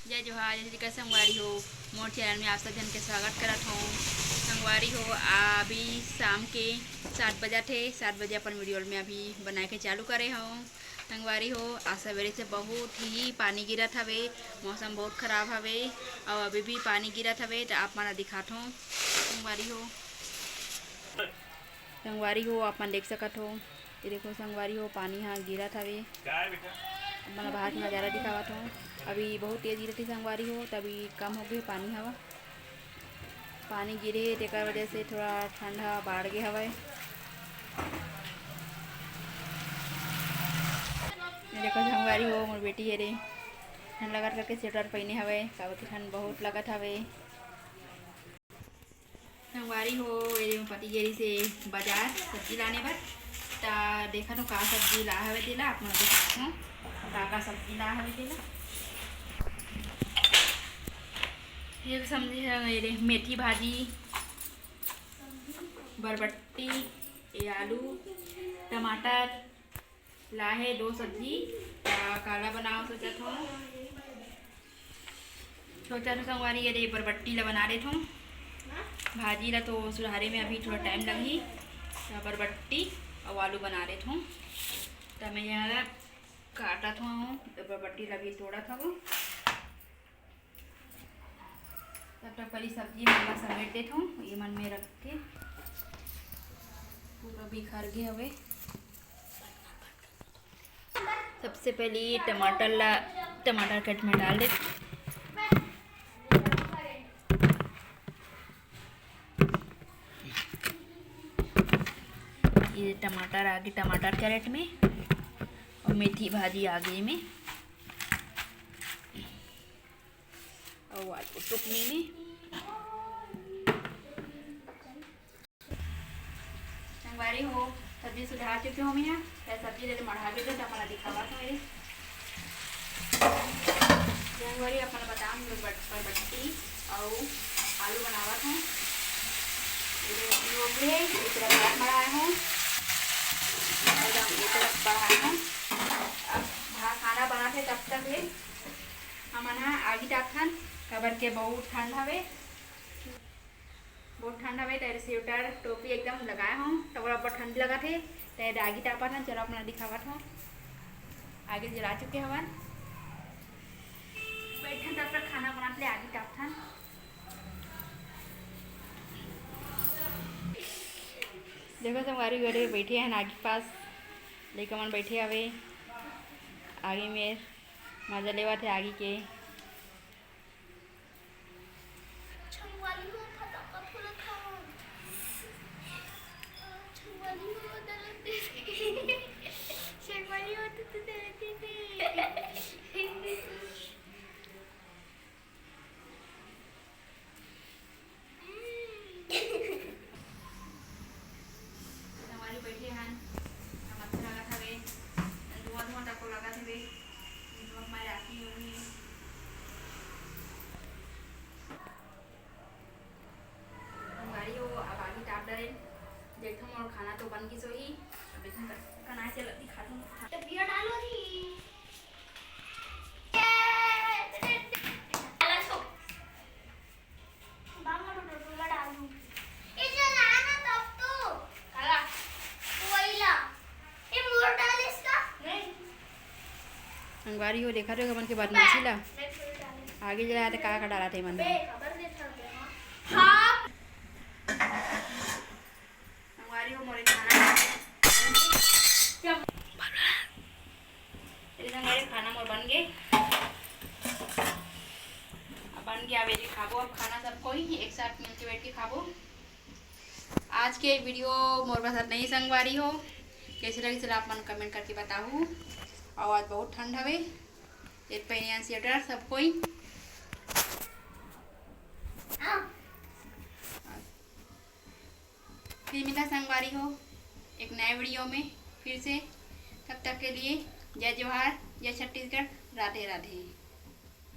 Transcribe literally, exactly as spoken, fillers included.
जय जोहार, जय श्री कृष्ण संगवारी हो। मोर चैनल में आप सब झन के स्वागत करत हूँ। संगवारी हो, अभी शाम के सात बजत हे। सात बजे अपन वीडियो में अभी बनाए के चालू करे हूँ। संगवारी हो, आज सवेरे से बहुत ही पानी गिरत हवे, मौसम बहुत खराब हवे, और अभी भी पानी गिरत हवे, तो आप मन ला दिखात हूँ। संगवारी हो, संगवारी हो, आप मन देख सकत हो, ये देखो संगवारी हो, पानी ह गिरत हवे। मैं बाहर के नजारा दिखावत हूँ। अभी बहुत तेज गिरत हे संगवारी हो, तभी कम हो गए पानी हवा। पानी गिरे हे, तेकर वजह से थोड़ा ठंड ह बाढ़ गे हवय। ये देखो संगवारी हो, मोर बेटी हे रे, ठंड लगत करके स्वेटर पहिने हवय, काबर कि ठंड बहुत लगत हवे। संगवारी हो, ये पति गे रिहिसे बाजार सब्जी लाने बर, त देखत हो का सब्जी ला हवे तेला, आप मन दिखात हो का का सब्जी ला हवे तेला। ये समझे हो, ये मेथी भाजी, बरबट्टी, ये आलू, टमाटर, लाहे दो सब्जी, त काला बनाओ सोचत हूँ। सोचत हूँ संगवारी, ये दे बरबट्टी ला बना लेत हूँ। भाजी ला तो सुधारे में अभी थोड़ा टाइम लगही, त बरबट्टी अउ आलू बना लेत हूँ। त मैं यहाँ ला काटत हूँ, त बरबट्टी ला भी तोड़त हूँ। तब तक पहले सब्जी मन ला समेट देत हूँ, ये मन में रख के पूरा बिखर गे हवे। सबसे पहले टमाटर ला, टमाटर कट में डाल देत हूँ। ये टमाटर आगे, टमाटर कैरेट में, और मेथी भाजी आगे में। अउ आलू टुकनी में। संगवारी हो, सब्जी सुधार चुके हो मैं, त सब्जी ले मढ़ा के तो अपन दिखावत हो। संगवारी अपन बताम बरबट्टी अउ आलू बनावत हो। ये देखिए, ये तरफ भात मढ़ाए हो, एकदम ये तरफ बढ़ाए हो। अब भात खाना बनाते तब तक ले हमन ह आगी तापथन, काबर के बहुत ठंड हवे, बहुत ठंड हवे, त स्वेटर टोपी एकदम लगाए हूँ, त ओला अब्बड़ ठंड लगत हे, त आगी तापत हन, चलो अपना दिखावत हूँ। आगी जला चुके हवन, बैठन तब तक खाना बनात ले आगी तापथन। देखो संगवारी घरे बैठे हन आगी पास, लइका मन बैठे हवे आगी में, मजा लेवत हे आगी के। छंगवाली हो फटाका फोड़त हव। छंगवाली हो दलत दे। छंगवाली हो तो तू दलत दे। संगवारी बैठे हन, हम अच्छा लगत हवे, धुआं धुआं तको लगत हवे, धुआं मारे आती होही। संगवारी हो, अब आगी ताप डरेन, देखथन मोर खाना तो बन गिस होही, अब देखथन कनाए चलत दिखाथन। तो पिया डालो थी। संगवारी हो, देखत हो हमन के बदमाशी ला। आगी जला त का का डालत हे मन। संगवारी हो, मोरे खाना ये संगवारी, खाना मोर बन गे। अब बन गे, अब ये खाबो, अब खाना सब कोई एक साथ मिलके बैठ के खाबो। आज के वीडियो मोर बस अतना ही संगवारी हो, कैसे लगिस आप मन कमेंट करके बताहू। अउ आज बहुत ठंड हवे, एक पहिने स्वेटर सब कोई। फिर मिलता संगवारी हो एक नए वीडियो में फिर से। तब तक के लिए जय जोहार, जय छत्तीसगढ़, राधे राधे।